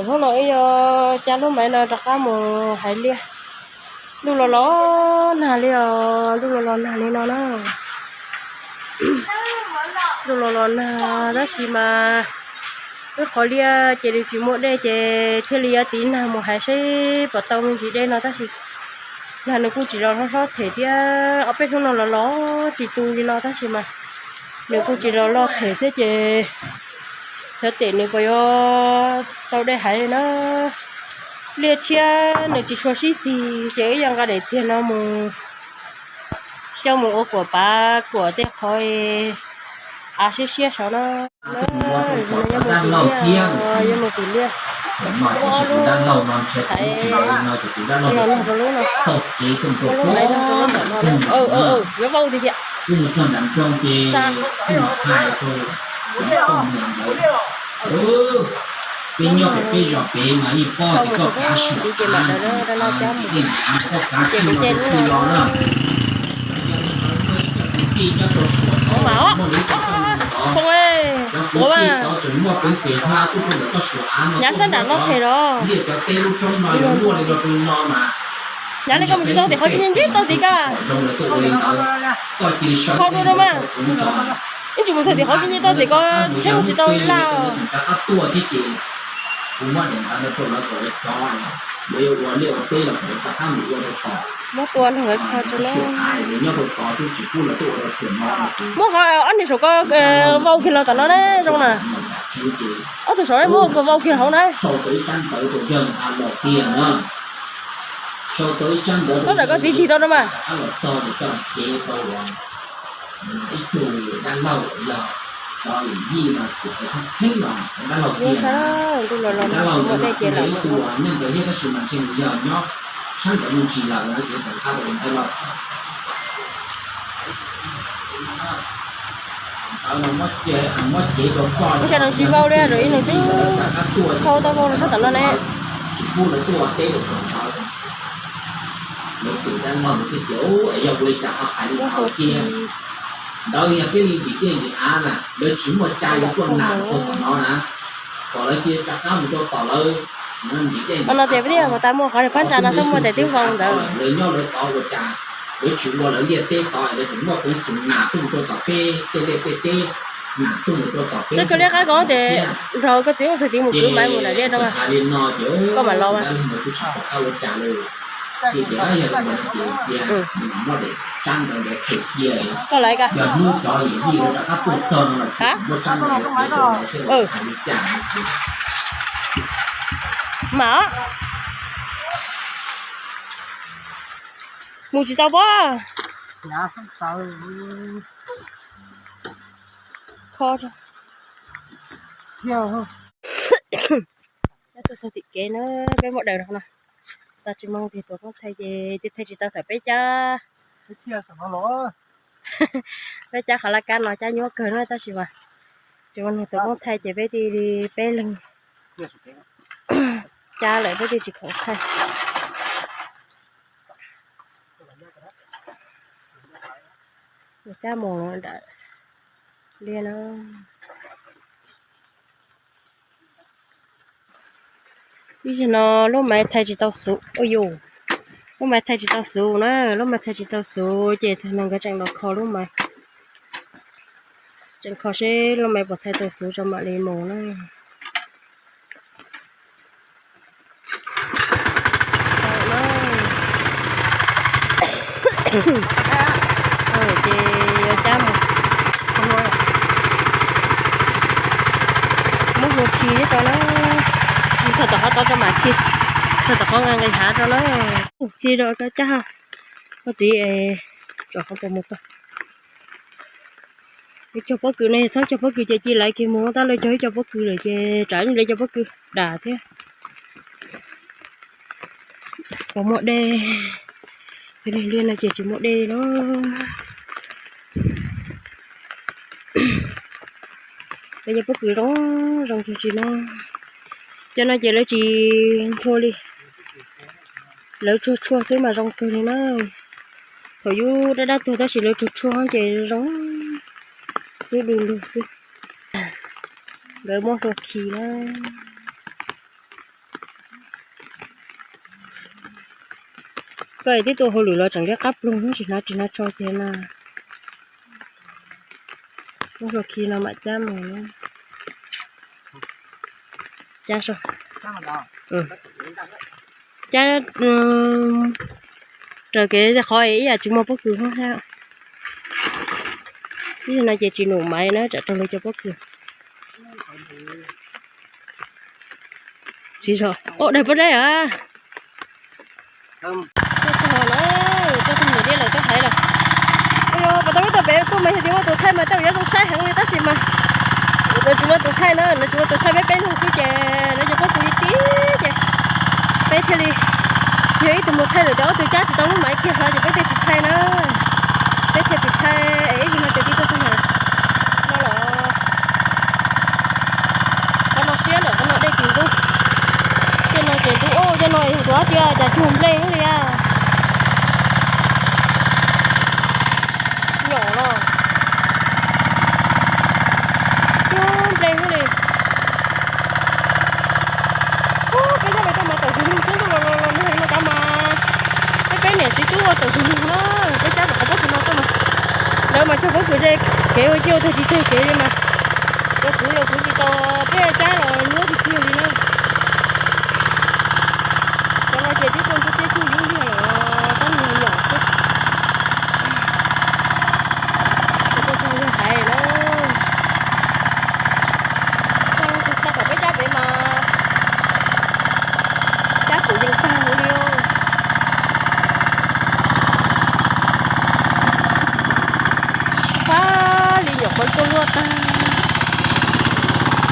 Hnub no wb yuav cab lub maiv no rov qab mus hais liaj. Ntuj los los nag li os, ntuj los los nag li no na. Ntuj los los nag tab sis mas wb qhov liaj ces nws tsis muaj dej ces thiaj li yuav tiv nag mus hais seb puas tau me ntsis dej no tab sis nag nws kuj tsis los hlob hlob them thiab, ob peb hnub no los los tsis tu li no tab sis mas nws kuj tsis los loj them thiab ces xyov tes nws puas yuav tau dej hais li na. Liaj tshiab nws tsis tshua sib txig ces wb yuav nqa daim txiag no mus coj mus ua kuam pav kuam tej qhov av siab siab saud na. Yuav mus tim liaj, yuav mus tim liaj. Ob lub hais los nag rau lub no. Ob lub hais nag rau lub ntawm no. Yuav vau tiag tiag. Peb nyob pem peb zos pem mas yeej pob ces koj kav suam av, ces kuv caij lub no. Mas os, ua mas, nyav sab nram no them los. Nyav li koj mus tsis tau tim qhov kev nyiaj nyiaj tau tim koj. Kho dua rau mas. Ib tsis mus txog tim qhov kev nyiaj tau tim koj tsheb mus tsis tau ib laj. Muab tua nrog lawv kho tso na. Muab qhov ob niag saum koj vau kiag los tom no na zoo na. Ob tug saum muab vau kiag hauv na. Txhob ram koj txiv tig tau rau mas. Ntuj los los tsis muaj dej ces lawm. Ua cas nws tsis vau li, ib nws twb khau tau vau los sab tom no ne. Ntawd yog peb li ntsis dej ntsis av na, lawv tsis muaj cai yuav tuaj nas rau tom no na, kom lawv cia rov qab mus rau tom lawv ntsis dej ntsis av. No tias peb twb yog tas muaj qhov phab ntsa no xwb muaj tais twb vau ntawd. Lawv nyob lawv tod ua cas lawv tsis ua lawv liaj teb tod, lawv tseem muaj peev xwm nas tuaj mus rau tom peb tej liaj tej teb, nas tuaj mus rau tom peb. Koj liab qab ko tias nrog koj txiv ua txog tid mus kwv maiv mus nram liaj rau mas. Koj mam los mas. Koj lawv ka. Mam. Mus tsis tau pob. Kho. Nyob tuaj txog tim kev na, peb muab daws rau no. Tsis moo tiag tuaj poob thaij ces cia thaij tsis tau thaum peb cab. Peb cab qhov laj kab no cab nyuaj kawg na tab sis mas tsis moo tuaj poob thaij ces peb thiaj li peb leeg cab lawm peb thiaj tsis khoom thaij. Cab mus nram liaj na. Ib zaug no lub maiv thaij tsis tau xuv, ua yus, lub maiv thaij tsis tau xuv na, lub maiv thaij tsis tau xuv ces txog no nkawd tseem los kho lub maiv, tseem kho seb lub maiv puas thaij tau xuv tso mam li mus na. Ces yuav cab mus, muab hlua khi tso na, txog tom qhov tod tso mam khi, txog tom qhov nqe nqis hav tso na. Khi rau cab, koj txiv, tsom qhov puas mus tau. Ib co pob kws no yog txhob cog pob kws ces cia lawv kiag mus, tab lawv cog ib co pob kws lawm ces tsam lawv cov pob kws dam thiab. Puas muaj dej? Liaj no ces tsis muaj dej li no. Lawv cov pob kws zoo zoo tsis no. Cov no ces lawv tsis nthua li, lawv tsuag tsuag xwb mas zoo kawg li na. Thaum yub dab dab tuag tab sis lawv tsuag tsuag ces zoo xwb du lug xwb. Nkawd muab hlua khi na. Koj tib tug hauj lwm los tseem liab qab plug, tsis hnav ris hnav tsho kiag na. Muab hlua khi no mam cab mus. Cab so. Cab raws kev qhov ib yam tsis muaj pob kws hab. Ib yam no ces tsis num maiv na, tsam raug lawv cov pob kws. Tsis zoo. Ua daig pob deb a. Tuaj txog na, tuaj txog niam liaj lawm tuaj hais lawm. Ua, puas tau ib tug pem tuaj mas yog tias muaj tus thaij mas tej zaum yuav zoo saib heev li tab sis mas lawv tsis muaj tus thaij na, lawv tsis muaj tus thaij, peb peb leeg xwb ces lawv cov pob kws li tib ces peb thiaj li yog ib tug mus thaij lawm, cov ob tug cab tsis tau lub maiv kiag hov ces peb thiaj tsis thaij na. Peb thiaj tsis thaij es ib zaug no ces tib tuaj txog na. No los qhov no siab lawm, qhov no dej tsis ntub. Tej no ces ntub, tej no yog tus dab tsi cas cuag nplej li a. Nyom los cuag nplej li. Ub, peb cab pem tuaj mas tawm hws lug xwb, tuaj los los los nag no kav mas peb peb niam txiv tub ua tawm hws lug na. Peb cab tom qhov pob kws no tuaj mas lawv mas cog pob kws ze kev ua ciaj ua tag tsis tseg kev li mas lawv kuv los kuv tsis tau, peb cab los nyuaj tiag tiag li na. Cov no ces tib tug ntsuj xiab tsuj yub liag lawm, tab nws nyom xwb. Ces tuaj txog yog hais na, txog txog tom peb cab pem mas cab pum yees tag li. Fab li nyuam qhuav tuaj luaj tag.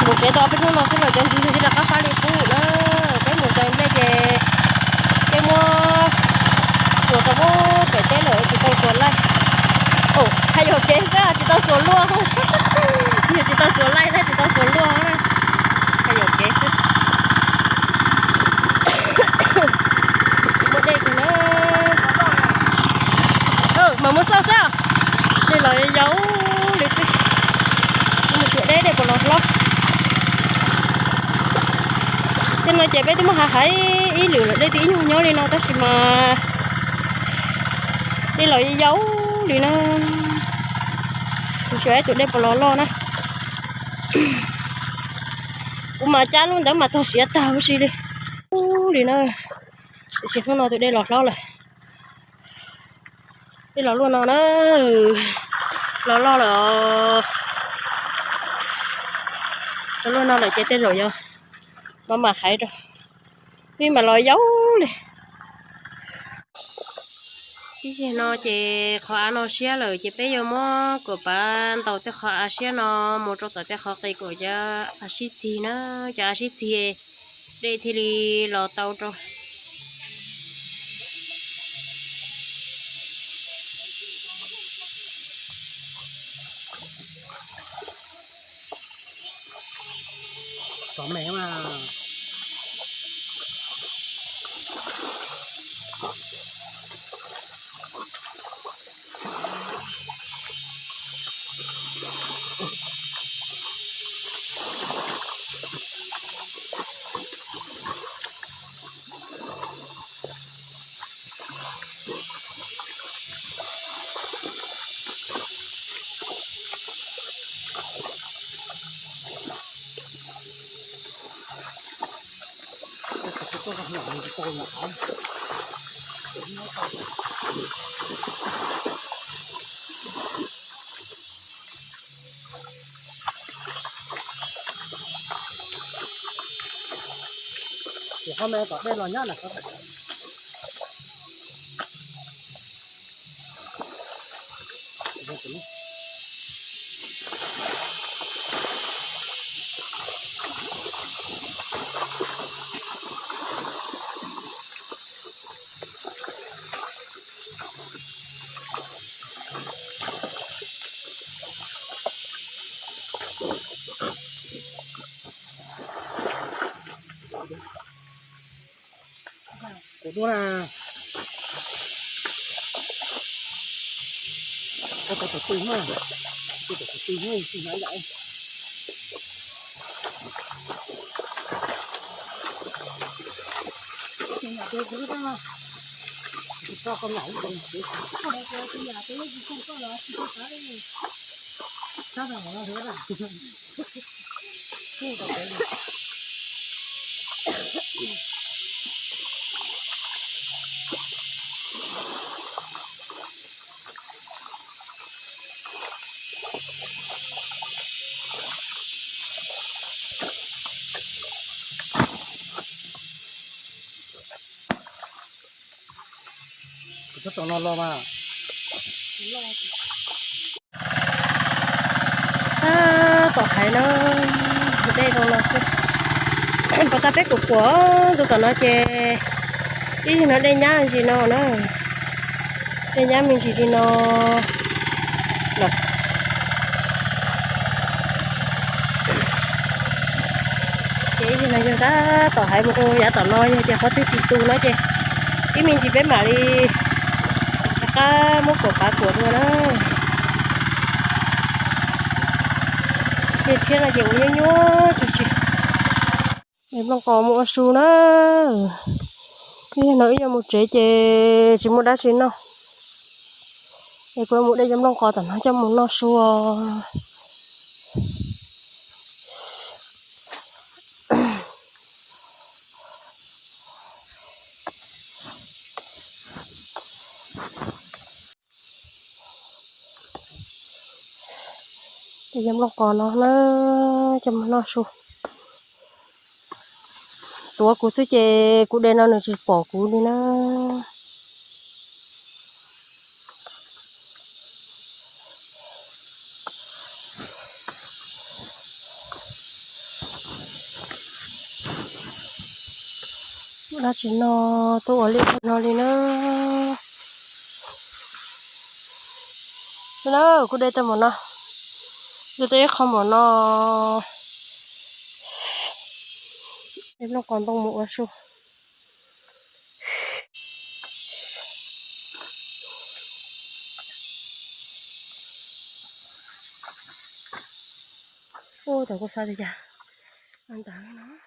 Mus tsev tau peb hnub no xwb los cov ntsis yog rov qab fab li qub na. Peb mus txais nplej ces peb muab txuas rau pem teb lawm tsis tau txuas laij. Hais yuam kev xwb tsis tau txuas luaj. Yog tsis tau txuas laij thiab tsis tau txuas luaj na. Hais yuam kev xwb. Muaj dej kawg na. Mas muab xauj saib, dej los yau li xwb. Mus tsuam deb dej puas los hlob. Tej no ces peb twb muab hais hais ib lwm lawm, dej twb ib nyuag nyob li no tab sis mas dej los yau li na. Mus tsuam ib tsuam dej puas los loj na. Kuv mas cab lub ntawd mas txog siav tag huv si li. Ub li na. Tiam sis hnub no tus dej los hlob lawm. Dej los luaj no na. Los loj lawm os. Los luaj no lawm ces tej zaum yog mam mam hais rau. Twb mam los yau li. Ib zaug no ces qhov av no siab lawm ces peb yuav muab kuam pav ntaus tej qhov av siab no mus rau tom tej qhov qis kom cov av sib txig na. Cov av sib txig dej thiaj li los tau rau. Ces qhov me kom dej los nyab na. Kuv tuaj na. Koj tau tus twg na? Tus twg na, tus twg na yom? Tab tom hais no, dej zoo no xwb. Pos tab peb kuam kuam tus tom no ces ib yig no dej nyab ntsis no na, dej nyab me ntsis li no lawm. Ces ib yig no yog tab tom hais mus rau yav tom no, yog tias qhov twg tsis tu no ces ib me ntsis peb mam li rov qab muab kuam pav kuam dua na. Ces thiab no ces ua nyuaj nyuaj tsis tsis. De nplooj qos mus ua su na. Ib yig no wb yuav mus tsev ces tsis muaj dab tsi noj, es kuv mus de cov nplooj qos tom no coj mus noj su. De cov nplooj qos no na, coj mus noj su. Tuav kuv xwb ces kuv de no nws tsis pom kuv li na. Muaj dab tsi no tuaj ua liaj no li na. Na, kuv de tau npaum no, de tau ib qho npaum no. De nplooj qos ntoo mus ua su. Ub, tam kuv xav tias cas ntawd no.